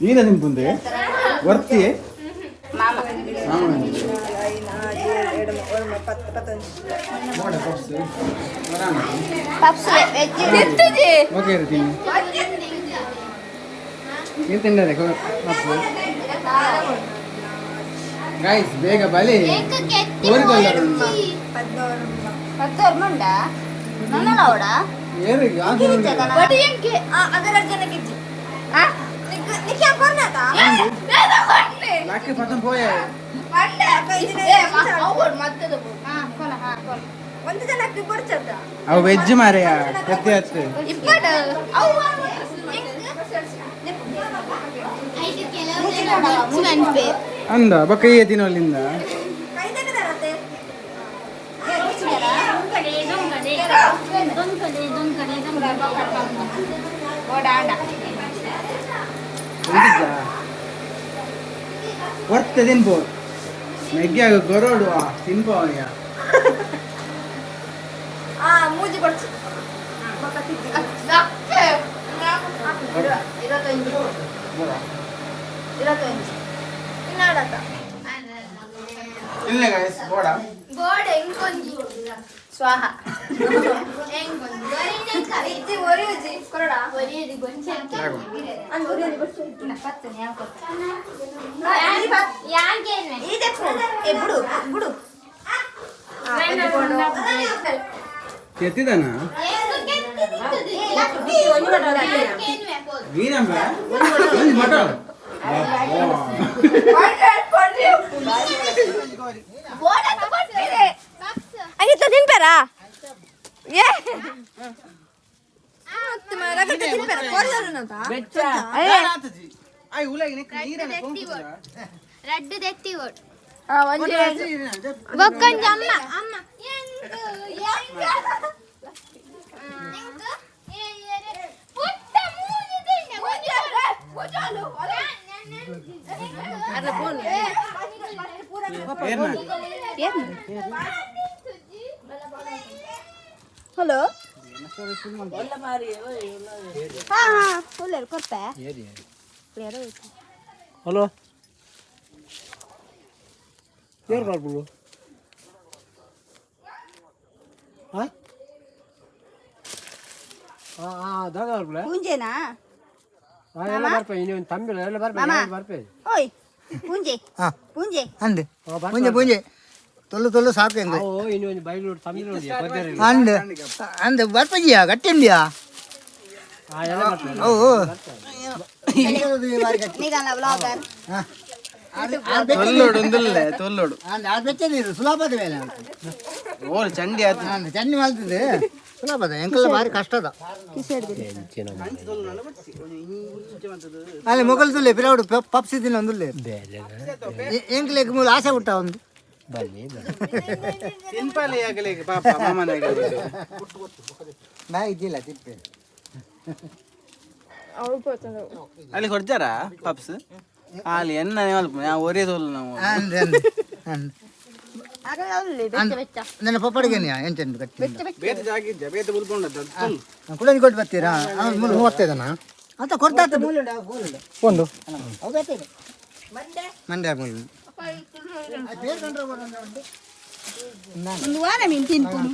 ಈನ ತಿನ್ಪುಂದೆ ವರ್ತಿ ಮಾಮ. ಮಾಮ. 5, 4, 7, 9, 10, 11. ಬೋಡ ಪಪ್ಸ್. ಪಪ್ಸ್ ವೆಜ್ ಎತ್ತುಜಿ. ಓಕೆ ಇರ್ತೀನಿ. ನೀರು ತಿಂಡರೆ ಪಪ್ಸ್. ಗೈಸ್, ಬೇಗ ಬಲಿ. ಕೋರಿಕೊಳ್ಳರು. 10 ಉಂಡಾ? ನನ್ನಲ್ಲ ಅವಡ. ಏನು? ಬಡಿ ಎಂಕೆ. ಅದರ ಜನಕ್ಕೆ ಲಾಕಿ ಪತಂ ಪೋಯ. ಒಂದು ಜನಕ್ಕೆ ಬೊಡ್ಚದ. ಅವು ವೆಜ್ ಮಾರೆಯ, ಕತ್ತಿ ಹತ್ತು. ಅಂದ ಬೊಕ್ಕ ಈ ತಿನ್ನೋಲಿಂದ. ಕೈ ತೆಗೆದಾರತ್ತೆ. ವರ್ತೆ ತಿನ್ಪೋ ಮೆಗ್ಗಿ ಆಗ ಕೊರೋಡು ತಿನ್ಪೋ ಅವನಿಯ. ಆ ಮೂಜಿ ಕೊಡ್ಚು. 21. 21. ಇನ್ನಾಡತ್ತ. ಇಲ್ಲ ಗೈಸ್, ಬೋಡ. ಬೋರ್ಡ್ ಎಂಕೊಂಜಿ ಸ್ವಾಹ. ಇಜ್ಜಿ ಒರಿ ಉಜ್ಜಿ ಕೊರಡ. ಯಾಗೋ. ಅಂದ್ ಒರಿ ಉಜ್ಜಿ ಕೊಡ್ಚು. ಇದೆ ಏ ಬಿಡು ಬಿಡು. ಕೆತ್ತಿದಾನ ವೀರಂಬ ಒಂದು ಮಟೋ. ಆಗಿತ್ತ ತಿನ್ಪಾರಾ? ಏ ತಿನ್ಪಾರ ಕೊರದಲ್ಲ. ಆಯ್ ಉಲಾಗಿ ನೀರನ್ನ. ರಡ್ಡು ದೆತ್ತಿ ಓಡ್ ಬೊಕ್ಕಂಜಿ ಅಮ್ಮ ಅಮ್ಮ ಎಂಕ್ ಎಂಕ್ ಪುಟ್ಟ ಮೂಜಿ ತಿಂಡೆ. ಹಲೋ, ಹಾ ಹಾ, ಉಲ್ಲೇರು ಕೊರ್ಪೆ. ಹಲೋ, ಏರ್ ಮಾಡ್ಬೋದು. ಹಾಂ ಹಾಂ ಹಾಂ, ದಾದ ಬರ್ಪುಲೆ. ಪೂಂಜೆನಾ? ಹಾಂ, ಎಲ್ಲ ಬರ್ಪೆ. ಇನ್ನೊಂದು ತಮ್ಮಿಲ್ಲ, ಎಲ್ಲ ಬರ್ಪೆ. ಮಾಮ. ಎಲ್ಲ ಬರ್ಪೆ. ಓಯ್ ಪೂಂಜೆ. ಹಾ. ಪೂಂಜೆ. ಅಂದ್ ಪೂಂಜೆ ಪೂಂಜೆ ತೊಲ್ಲು ತೊಲ್ಲು ಸಾಕು ಎಂಗ್. ಅವು ಇನ್ನೊಂದು ಬೈಲು ತಮ್ಮಿಲ್ಲ. ಅಂದ್ ಅಂದ್ ಬರ್ಪಜಿಯಾ ಗಟ್ಟಿ ಉಂಡಿಯಾ? ಹಾಂ, ಎಲ್ಲ ಬರ್ಪೆ. ಓ. ನೀಗಲ್ಲ ಬ್ಲಾಗರ್. ತೊಲ್ಲೋಡು ಒಂದುಲ್ಲೆ ತೊಲ್ಲೋಡು. ಬೆಚ್ಚದಿರು ಸುಲಭದ ಮೇಲೆ. ಓಲ್ ಚಂಡಿ ಆತು. ಅಂದ್ ಚಂಡಿ ಮಾಡ್ತಿದ್ದೆ ಸುಲಭದ ಎಂಕಲ್ಲ ಭಾರಿ ಕಷ್ಟದ. ಅಲ್ಲಿ ಮೊಗಲ್ ತುಲ್ಲೆ ಪಿರವಡು ಪಪ್ಸ್ ಇದ್ದಿನ ಒಂದುಲ್ಲೆ ಎಂಕ್ಲೆಗ್ ಮೂಲ ಆಸೆ ಹುಟ್ಟ ಒಂದು. ಬನ್ನಿ. ತಿನ್ಪಾಲೆ ಆಗಲಿ ಪಾಪ ಮಾಮನ. ನಾ ಇದ್ದಿಲ್ಲ ತಿಪ್ಪೆ. ಅಲ್ಲಿ ಕೊಡ್ತಾರಾ ಪಪ್ಸ್? ಅಲ್ಲಿ ಎನ್ನ ಮಲ್ಪ ನಾವು ಒರೇ ತೋಲು ನಾವು. ಅಂದ್ ಅಂದ್ ಅಂದ್ ಅಂದ್ ನನ್ನ ಪಪ್ಪಡಿಗೆನಿಯಾ ಎಂಚೆಂದು ಗಟ್ಟಿ. ಬೇತೆ ಜಾಗ ಇದ್ದೆ ಬೇತೆ ಬುಲ್ಕೊಂಡದ್ದು ಅದು. ಕುಡನಿ ಕೊಟ್ಟು ಬರ್ತೀರಾ? ಅವ್ನು ಮೂಲ ಮೂವತ್ತೈದನ ಅಂತ ಕೊಡ್ತಾ ಒಂದು ಮಂಡ್ಯ ಮೂಲ. ಒಂದು ವಾರ ಮೀನು ತಿನ್ಪುನು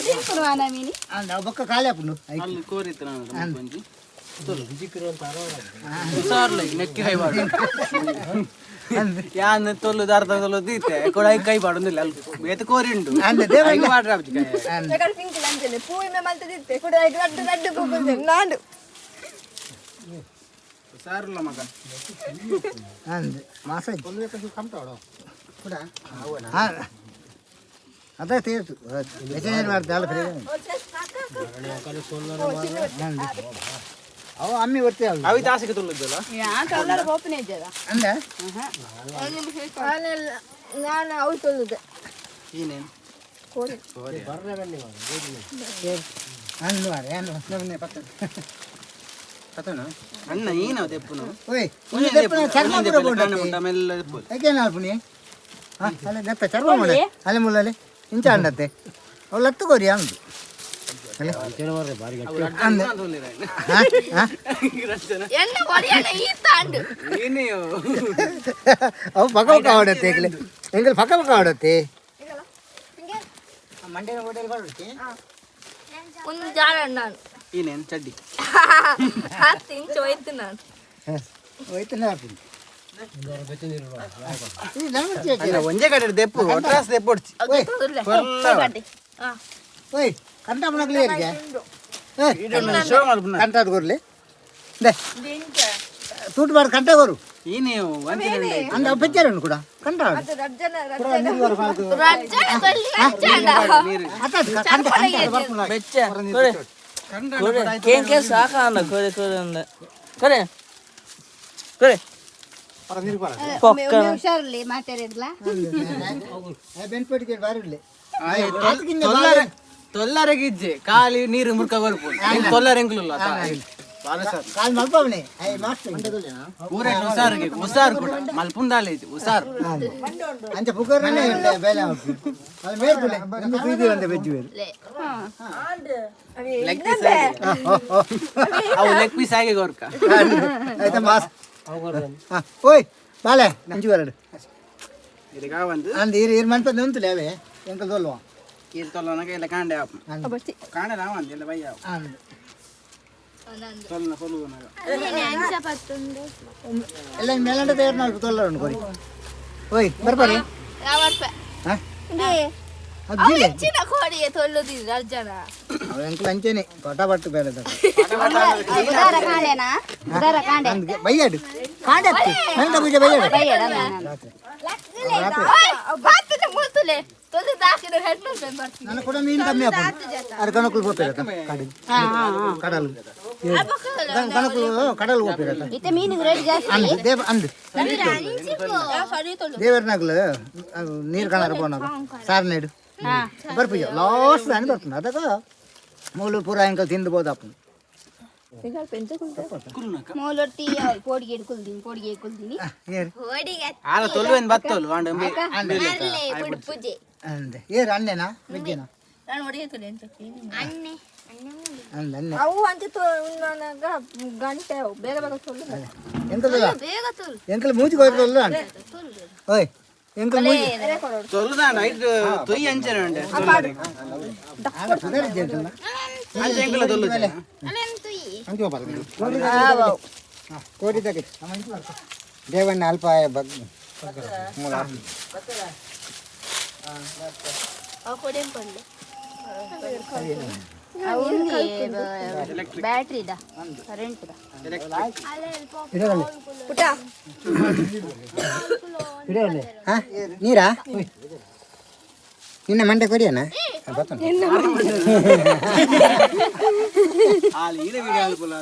ತಿನ್ಪುನು ವಾನ ಮೀನು. ಅಂದ್ ಅವು ಬೊಕ್ಕ ಖಾಲಿ ಆಪುಂಡು. ಅಲ್ಲಿ ಕೋರಿತ್ತು ನಾನು ಒಂಜಿ ಹುಷಾರ್ಲ ನೆಕ್ಕಿ ಕೈ ಬಾಡು ಯಾನ್ ತೊಲ್ಲು ದಾರ್ದ ತೊಲ್ಲು ದೀತೆ ಕೊಡ ಕೈ ಬಾಡೊಂದಿಲ್ಲ ಅಲ್ಲಿ ಬೇತೆ ಕೋರಿ ಉಂಡು. ಅಂದ್ ದೇವ. ಐಕ್ ಮಾಡ್ರೆ ಆಪುಜಿ ಕೈ. ಬೇಕಾದ್ರೆ ಪಿಂಕ್ ಅಂಚನೆ ಪೂ ಇಮ್ಮೆ ಮಲ್ತದಿತ್ತೆ ಕುಡ ಲಡ್ಡು ಲಡ್ಡು ಪೂ ನಾಡು. ಹುಷಾರಿಲ್ಲ ಮಗ. ಅಂದ್ ಮಾಸ ಹಾಂ ಅದೇ ತೀರ್ತು ವೆಜಿಟೇರಿಯನ್ ಮಾಡ್ತಾರೆ ಅಲ್ಲ ಫ್ರೀ. ಅವು ಅಮ್ಮಿ ಬರ್ತೀವಿ. ಅವಿ ದಾಸಿಗೆ ತೊಲ್ಲುದ್ದಲ್ಲ. ಯಾಕೆ ಓಪನ್ ಇದ್ದದ? ಅಂದ. ನಾನು ಅವು ತೊಂದಿದ್ದೆ. ಏನೇನು? ಅಂದ್ ಮಾರೆ ಅಂದ್ ಪತ್ತ ಪತ್ತನ. ಅಣ್ಣ ಏನವ ತೆಪ್ಪುನು? ಓಯ್ ಒಂದು ದೆಪ್ಪನ ಚರ್ಮ ಪೂರ ಬೋಂಡತ್ತೆ. ಮೆಲ್ಲ ತೆಪ್ಪು. ಏಕೇನು ಆಲ್ಪುನಿ ಹಾಂ ಅಲ್ಲ ನೆತ್ತ ಚರ್ಮ ಮಾಡೆ ಅಲೆ ಮುಲ್ಲಲೆ ಇಂಚ ಅಂಡತ್ತೆ ಅವು ಲತ್ತು ಕೋರಿ ಅಂದು. ಬಾರಿ ಎನ್ನ ಒಡೆಯನ ಈ ತಾಂಡು. ಅವು ಪಕ್ಕ ಪಕ್ಕ ಆಡತ್ತೆ ಎಂಗ್ಲೆ ಎಂಗಲ್ ಪಕ್ಕ ಪಕ್ಕ ಆಡತ್ತೆ. ಒಂದು ಜಾಡ ನಾನು. ಏನೇನು ಚಡ್ಡಿ. ಹತ್ತು ಇಂಚು ಹೋಯ್ತು ನಾನು. ಹೋಯ್ತು. ಅಲ್ಲ, ಒಂಜೇ ಕಡೆ ದೆಪ್ಪು ಒಟ್ರಾಸ್ ದೆಪ್ಪು ಹೊಡ್ಚಿ. ಓಯ್, ಕಂಟ ಮನಕ್ಲಿ. ಶೋ ಮಲ್ಪುನ. ಕಂಟ ಕೊರ್ಲಿ they ತೂಟು ಬಾರ್ದು ಕಂಟ ಕೊರು. ಏನೇ ಒಂಚೆ. ಅಂದ ಬೆಜ್ಜಾರನ್ನು ಕೂಡ ಕಂಟ. ಬೆಚ್ಚ. ಕೇನ್ ಕೇನ್ ಸಾಕ ಕೋರೆ ಕೋರೆ ಅಂದ ಕೋರೆ ಕೋರೆ ಪೊಕ್ಕ. ಹುಷಾರಲ್ಲಿ ಮಾತಾಡಿದ್ಲಾ? ಬೆನ್ಪೇಟಿಗೆ ಬಾರಿ ಇಡ್ಲಿ. ತೊಲ್ಲರೆ ತೊಲ್ಲರೆಗೆ ಇಜ್ಜೆ ಖಾಲಿ ನೀರು ಮುರ್ಕ ಬರ್ಪು ತೊಲ್ಲರೆ ಎಂಕ್ಲುಲ್ಲ. ಕಾಲ್ ಮಲ್ಪವನೆ ಮಾಸ್ಟರ್. ಊರೇ ಹುಷಾರಿಗೆ ಹುಷಾರು ಕೂಡ ಮಲ್ಪುಂದಾಲೆ ಇಜ್ಜೆ ಹುಷಾರು. ಅಂಚ ಪುಕರ್ನೇ ಬೇಲೆ ಅದು ಮೇಲ್ಕುಲೆ ಒಂದು ಪ್ರೀತಿ ಒಂದೇ ಬೆಜ್ಜು ಬೇರು. ಲೆಗ್ ಪೀಸ್ ಅವು ಲೆಗ್ ಪೀಸ್ ಆಗಿ ಗೊರ್ಕ. ಆಯ್ತಾ ಮಾಸ್. ಹಾಂ ಓಯ್ ಬಾಲೆ ನಂಜು ಬರಡು. ಇದೀಗ ಒಂದು ಅಂದ್ ಇರು ಇರು ಮನ್ಪದ ಉಂತುಲೆ ಅವೇ ಎಂಕಲ್ ತೋಲ್ವ. ಇಲ್ಲಿ ತೊಲ್ಲನಗ ಇಲ್ಲ ಕಾಂಡೆ ಆಪ್ ಕಾಂಡೆ ನಾವು ಅಂದ ಇಲ್ಲ ಬಯ್ಯ. ಅಂದ್ ತೊಲ್ಲನ ಕೊಲ್ಲುವನಾಗ. ಎಲ್ಲ ಮೇಲಂಡ ತಯಾರು ನಾಲ್ಕು ತೊಲ್ಲ ಉಂಟು ಕೊರಿ. ಓಯ್ ಬರ್ಬಾರಿ. ಹಾಂ ಅದು ಜಿಲ್ಲೆ. ಹೆಚ್ಚಿನ ಕೋಡಿಗೆ ತೊಲ್ಲುದಿದ್ರು ಅರ್ಜನ. ಎಂಕಲ್ ಅಂಚೆನೆ ಪಟ ಪಟ್ಟು ಬೇಲೆ. ಉದಾರ ಕಾಂಡೆನಾ? ಉದಾರ ಕಾಂಡೆ. ಬೈಯಾಡು ಕಾಂಡೆ ನಂದ ಪೂಜೆ ಬೈಯಾಡು ರಾತ್ರಿ. ಮುರ್ತುಲೆ ತೊಲ್ಲು ದಾಕಿದ ಹೆಡ್ಮೇಲೆ ಬರ್ತೀನಿ. ನನ್ನ ಕೂಡ ಮೀನು ಕಮ್ಮಿ ಆಪುಂಡು ಅದು ಕಣಕುಲು ಪೋಪಿರತ್ತ ಕಡಲು ಕಡಲು ಕಣಕುಲು ಕಡಲು ಪೋಪಿರತ್ತ. ಇತ್ತೆ ಮೀನಿಗೆ ರೇಟ್ ಜಾಸ್ತಿ. ಅಂದ್ ದೇವ ಅಂದ್ ದೇವರನಾಗ್ಲು ನೀರು ಕಾಣಾರ ಪೋನಾಗ ಸಾರ್ನೇಡು ಬರ್ಪುಜ ಲಾಸ್ಟ್ ದಾನಿ ಬರ್ಪುಂಡು ಅದಕ್ಕ ಮೂಲು ಪೂರ ಎಂಕಲ್ ತಿಂದು ಬೋದಾಪುಂಡು. ಮೂಲೊಟ್ಟಿ ಪೋಡಿಗೆ ಕುಲ್ದಿನಿ ಪೋಡಿಗೆ ಕುಲ್ದಿನಿ. ಏರು. ಆಲ ತೊಲ್ಲುವೆನ್ ಬತ್ತೋಲು ವಾಂಡ. ಪೂಜೆ. ಅಂದೆ ಏರು ಅಣ್ಣೇನಾ ಬೆಗ್ಗೇನಾ? ಅಣ್ಣೆ. ಅಂದ ಅಣ್ಣೆ. ಅವು ಅಂಚೆ ಉಣ್ಣಾಗ ಗಂಟೆ ಅವು ಬೇಗ ಬೇಗ ತೊಲ್ಲು. ಎಂಕಲ್ ಬೇಗ ತೊಲ್ಲು. ಎಂಕಲ್ ಮೂಜಿ ಕೊರಲ್ಲ. ಓಯ್ ಎಂಕಲ್ ಮೂಜಿ. ತೊಲ್ಲುದಾಂಡ ಐಟ್ ತೊಯ್ಯಿ ಅಂಚನೆ ಉಂಡೆ. ಅಂಚೆ ಎಂಕಲ ತೊಲ್ಲುಜೆ. ಕೋಟಿ ತಗಿ ದೇವಣ್ಣ ಅಲ್ಪ ಬಗ್ ಮೂಲ. ಬ್ಯಾಟ್ರಿದ ಕರೆಂಟ್. ಇಡಗಲ್ಲಿ. ಪುಟ. ಹಾ ನೀರಾ ನಿನ್ನ ಮಂಡೆ ಕೊರಿಯನ. ಆಲ್ ಈರೆ ವಿಡಿಯೋ ಅಲ್ಪುಲ.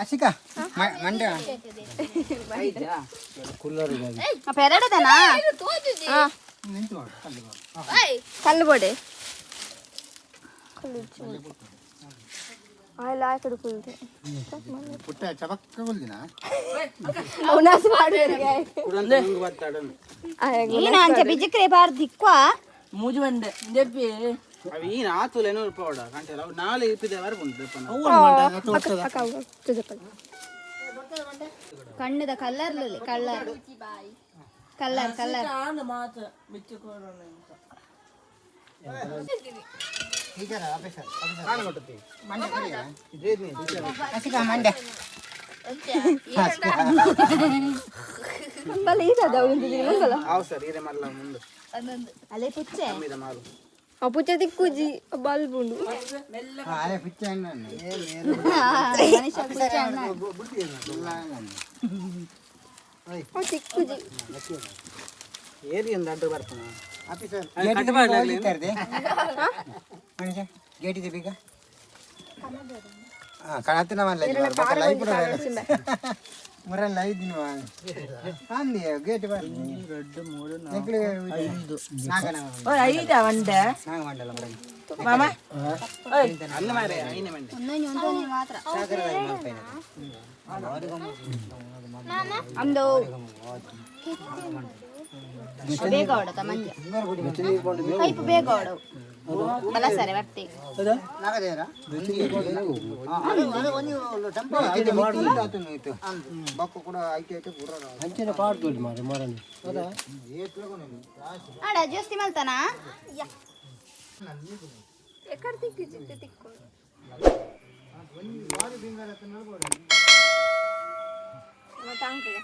ಅಶಿಕಾ ಮಂಡೆ. ಪೆರಡದನಾ? ಕಲ್ಲು ಬೋಡೆ ಆಯ್ಲ ಆಯ್ಕಡು ಕುಲ್ದೆ. ಪುಟ್ಟ ಚಬಕ್ಕ ಕೊಲ್ದಿನ. ಉನಾಸು ಮಾಡುವರಿಗೆ. ಈನ ಅಂಚೆ ಬಿಜಿಕ್ರೆ ಬಾರ್ ದಿಕ್ವಾ. ಮೂಜು ಬಂಡೆ ದೆಪ್ಪಿ. ಅవి ಈನ ಆತುಲ ಏನೋ ಪೋಡ ಕಂಟೆಲ್ಲ ಅವು ನಾಳೆ ಇಪ್ಪಿದೆ ಬರ್ಪುಂಡು ದೆಪ್ಪನ. ಕಣ್ಣದ ಕಲರ್ ಕಲರ್ ಕಲರ್ ಕಲರ್. ಮಾತ ಬಿಚ್ಚು ಕೊಡೋಣ. ಅಶಿಕಾ ಮಂಡೆ. ಬಲ ಈರದ ಉಂದಿದ್ದೀನಿ. ಅವು ಸರ್ ಈರೆ ಮಲ್ಲ ಮುಂದೆ. ಅಲೆ ಪುಚ್ಚೆ. ಕಮ್ಮಿದ ಮಾಲು. ಆ ಪುಚ್ಚ ದಿಕ್ಕುಜಿ ಬಲ್ಬ್ ಉಂಡು. ಅದೇ ಪಿಚ್ಚ. ಮನುಷ್ಯ ಪುಚ್ಚೆ ಅಣ್ಣ. ಅವು ತಿಕ್ಕುಜಿ. ಏರಿ ಒಂದು ಅಡ್ಡ ಬರ್ಪುನ. ಆಫೀಸರ್ ಗೇಟ್ ಇದೆ ಬೀಗ. ಹಾಂ ಕಣತ್ತಿನ ಮಲ್ಲ ಲೈಫ್. ಮುರಲ್ಲ ಐದು ದಿನ ಅಂದಿ ಗೇಟ್ ಎರಡು ಮೂರು ಐದು ಐದ ಒಂಡೆ ನಾಗ ಮಂಡಲ ಮರಲ್ಲ ಮಾಮ ಅಲ್ಲ ಮಾರೆ ಐನೆ ಮಂಡೆ ಒಂದೊಂದು ಒಂದೊಂದು ಮಾತ್ರ ಅಂದು ಬೇಗ ಹೊಡತ ಮಂಜ ಪೈಪ್ ಬೇಗ ಹೊಡವು ಬಲ ಸರಿ ಬರ್ತಿ ನಾಗದೇರ ಅಂಚನೆ ಪಾಡ್ದೋಳಿ ಮಾರೆ ಮರನಿ ಹೌದಾ ಆಡ ಜಾಸ್ತಿ ಮಲ್ತಾನಾ ಎಕ್ಕಡ ತಿಕ್ಕಿ ಚಿಕ್ಕ ತಿಕ್ಕು ಮತ್ತೆ ಅಂಕಿಗೆ.